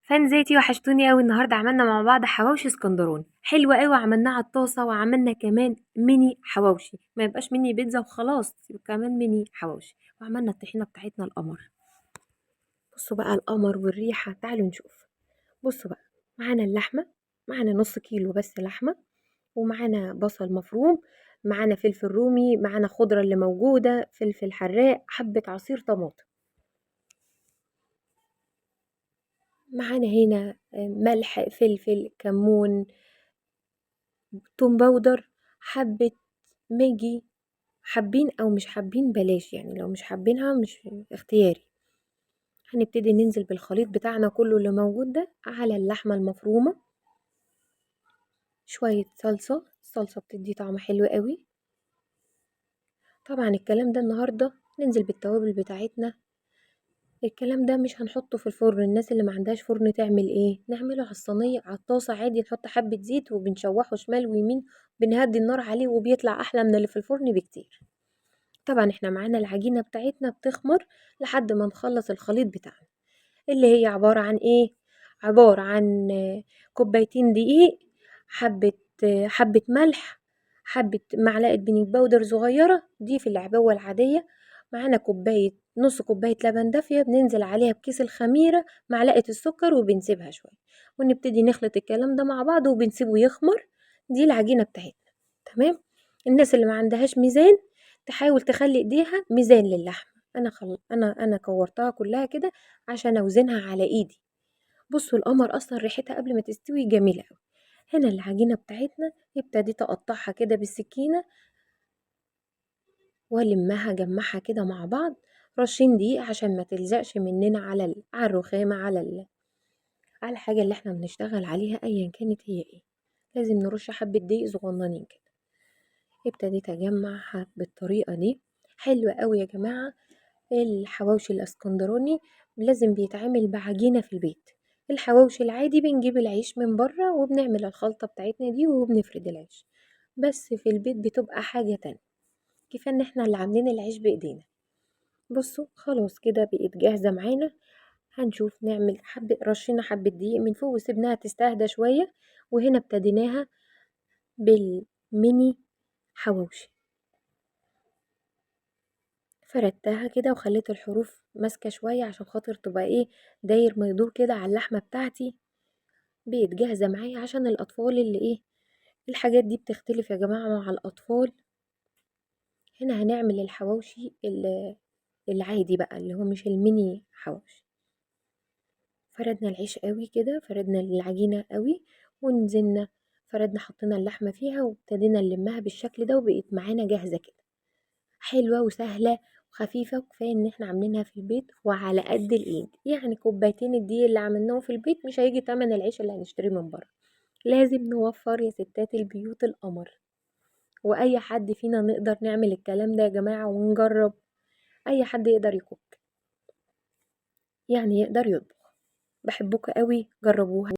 فانزاتي وحشتوني قوي. النهارده عملنا مع بعض حواوشي اسكندراني حلوة قوي، عملناه على الطاسه، وعملنا كمان ميني حواوشي، ما يبقاش ميني بيتزا وخلاص، وكمان ميني حواوشي، وعملنا الطحينه بتاعتنا القمر. بصوا بقى القمر والريحه، تعالوا نشوف. بصوا بقى، معانا اللحمة، معانا نص كيلو بس لحمه، ومعانا بصل مفروم، معانا فلفل رومي، معانا خضرة اللي موجودة، فلفل حراق، حبه عصير طماطم، معانا هنا ملح، فلفل، كمون، توم powder، حبة ماجي، حابين او مش حابين بلاش، يعني لو مش حابينها مش اختياري. هنبتدي ننزل بالخليط بتاعنا كله اللي موجود ده على اللحمة المفرومة، شوية صلصة، الصلصة بتدي طعم حلو قوي. طبعا الكلام ده النهاردة ننزل بالتوابل بتاعتنا. الكلام ده مش هنحطه في الفرن، الناس اللي ما عندهاش فرن تعمل ايه؟ نعمله على الصينية، على الطاسه عادي، نحط حبه زيت وبنشوحه شمال ويمين، بنهدي النار عليه وبيطلع احلى من اللي في الفرن بكتير. طبعا احنا معانا العجينة بتاعتنا بتخمر لحد ما نخلص الخليط بتاعنا، اللي هي عبارة عن ايه؟ عبارة عن كوبايتين دقيق، حبه ملح، حبه معلقه baking powder صغيرة دي في العبوه العادية، معانا نص كوباية لبن دافية بننزل عليها بكيس الخميرة، معلقة السكر، وبنسيبها شوية، ونبتدي نخلط الكلام ده مع بعض وبنسيبه يخمر. دي العجينة بتاعتنا، تمام. الناس اللي ما عندهاش ميزان تحاول تخلي ايديها ميزان للحمة. انا كورتها كلها كده عشان اوزنها على ايدي. بصوا القمر اصلا ريحتها قبل ما تستوي جميلة قوي. هنا العجينة بتاعتنا ابتديت اقطعها كده بالسكينة والمها، جمعها كده مع بعض، رشين دقيق عشان ما تلزقش مننا على الرخامة، على الحاجة اللي احنا بنشتغل عليها ايا كانت هي ايه، لازم نرش حبة دقيق صغننين كده. ابتديت اجمعها بالطريقة دي. حلوة قوي يا جماعة الحواوشي الاسكندراني، لازم بيتعمل بعجينة في البيت. الحواوشي العادي بنجيب العيش من بره وبنعمل الخلطة بتاعتنا دي وبنفرد العيش، بس في البيت بتبقى حاجة تانية. كفاية ان احنا اللي عاملين العيش بايدينا. بصوا خلاص كده بقت جاهزة معانا. هنشوف نعمل حبة، رشينا حبة دقيق من فوق وسيبناها تستهدى شوية، وهنا ابتديناها بالميني حواوشي. فردتها كده وخليت الحروف ماسكة شوية عشان خاطر تبقى ايه، داير ما يدور كده على اللحمة بتاعتي. بقت جاهزة معايا عشان الأطفال اللي ايه، الحاجات دي بتختلف يا جماعة مع الأطفال. هنا هنعمل الحواوشي العادي بقى اللي هو مش الميني حواوشي. فردنا العيش قوي كده، فردنا العجينة قوي، ونزلنا فردنا، حطينا اللحمة فيها وابتدينا نلمها بالشكل ده، وبقت معانا جاهزة كده، حلوة وسهلة وخفيفة، وكفاية ان احنا عاملينها في البيت وعلى قد الايد. يعني كوبايتين الدقيق اللي عملناهم في البيت مش هيجي تمن العيش اللي هنشتريه من بره. لازم نوفر يا ستات البيوت القمر، واي حد فينا نقدر نعمل الكلام ده يا جماعة ونجرب. اي حد يقدر يكوك، يعني يقدر يطبخ. بحبكم قوي، جربوها.